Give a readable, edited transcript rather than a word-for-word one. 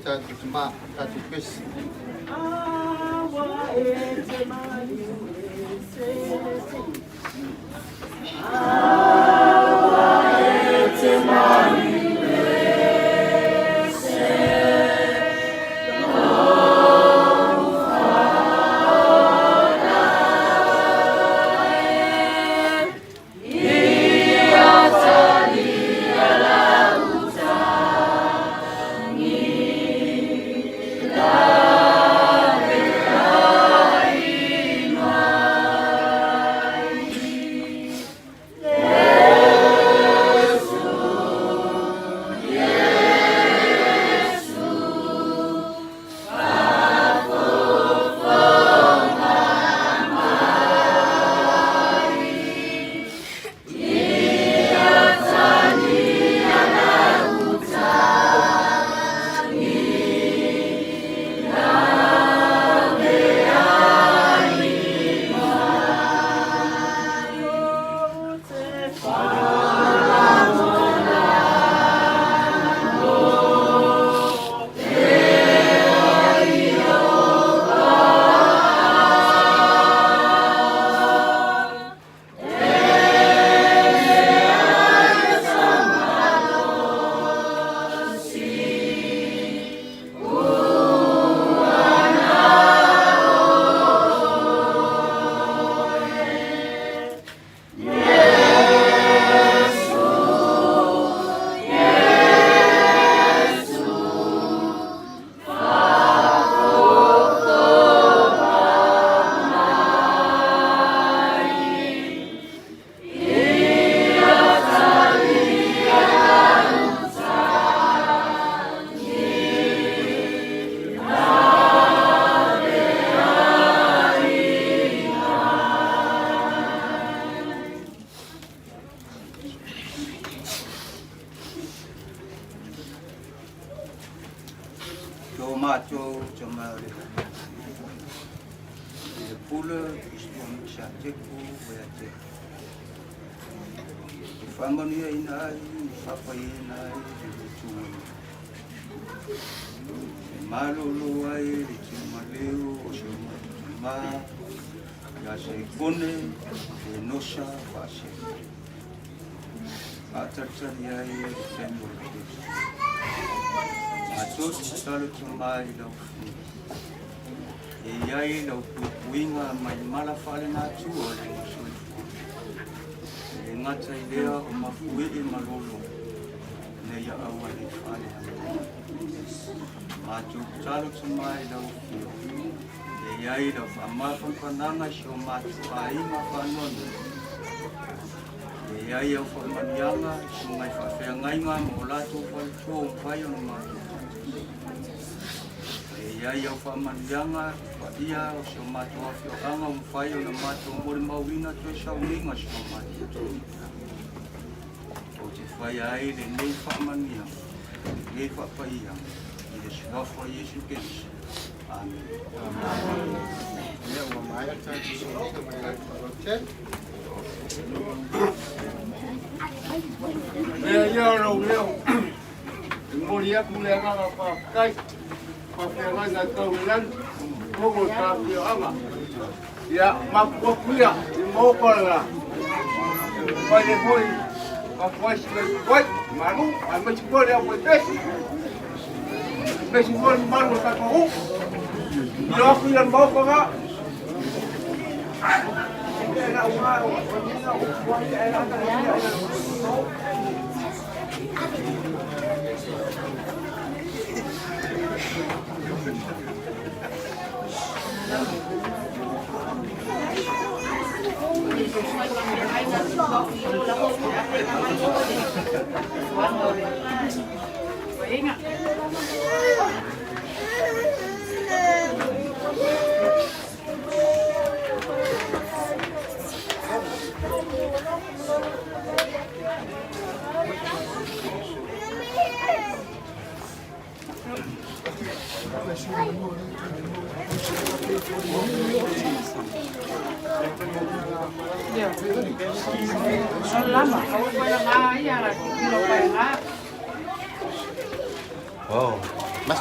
tatou tama, tatou pesi. To matou tama o le lagi, i le pule i si o sa Teku o ia te e faamanuiaina ai ma faapaiaina ai le lutu e malolo ai le tiumaleu o si o matou tama ia Seikone e nosa faasele faatalitali ai le taimi o le pesi. Matou te tatalo mai i lau Afioga e i ai lau puipuiga mai mala faalenatua o le soifua. E le gata i lea o mafuie ma lolo ina ia aua nei faaleaga. Matou tatalo mai i lau Afioga e i ai lau faamafanafanaga i si o matou aiga faanoanoa. E i ai au faamanuiaga i susuga i faafeagaiga ma o latou faletua ua mafai ona matou faatasi. E i ai au faamanuiaga i paia o si o matou afioaga ua mafai ona matou molimauina toe sauniga si o matou tonu. Ou te faia ai lenei faamanuiaga, lenei faapaiaga i le suafa o Iesu Keriso. Amene. Ia, ua maea le tatou sauniga ma le agaga faaaloalo tele. Mea ia o lou leo e momoli atu le agaga faafetai faafeagaiga tau i lagi totonu o le ta afioaga. Ia mapu ia i maoka le fai le foi mafuaisi mai tuai malu aemaise foi le aufaipesi aemaise foi le mamalu o le tatou nuu. Ilo atu ia le maoka na. Oh, mas.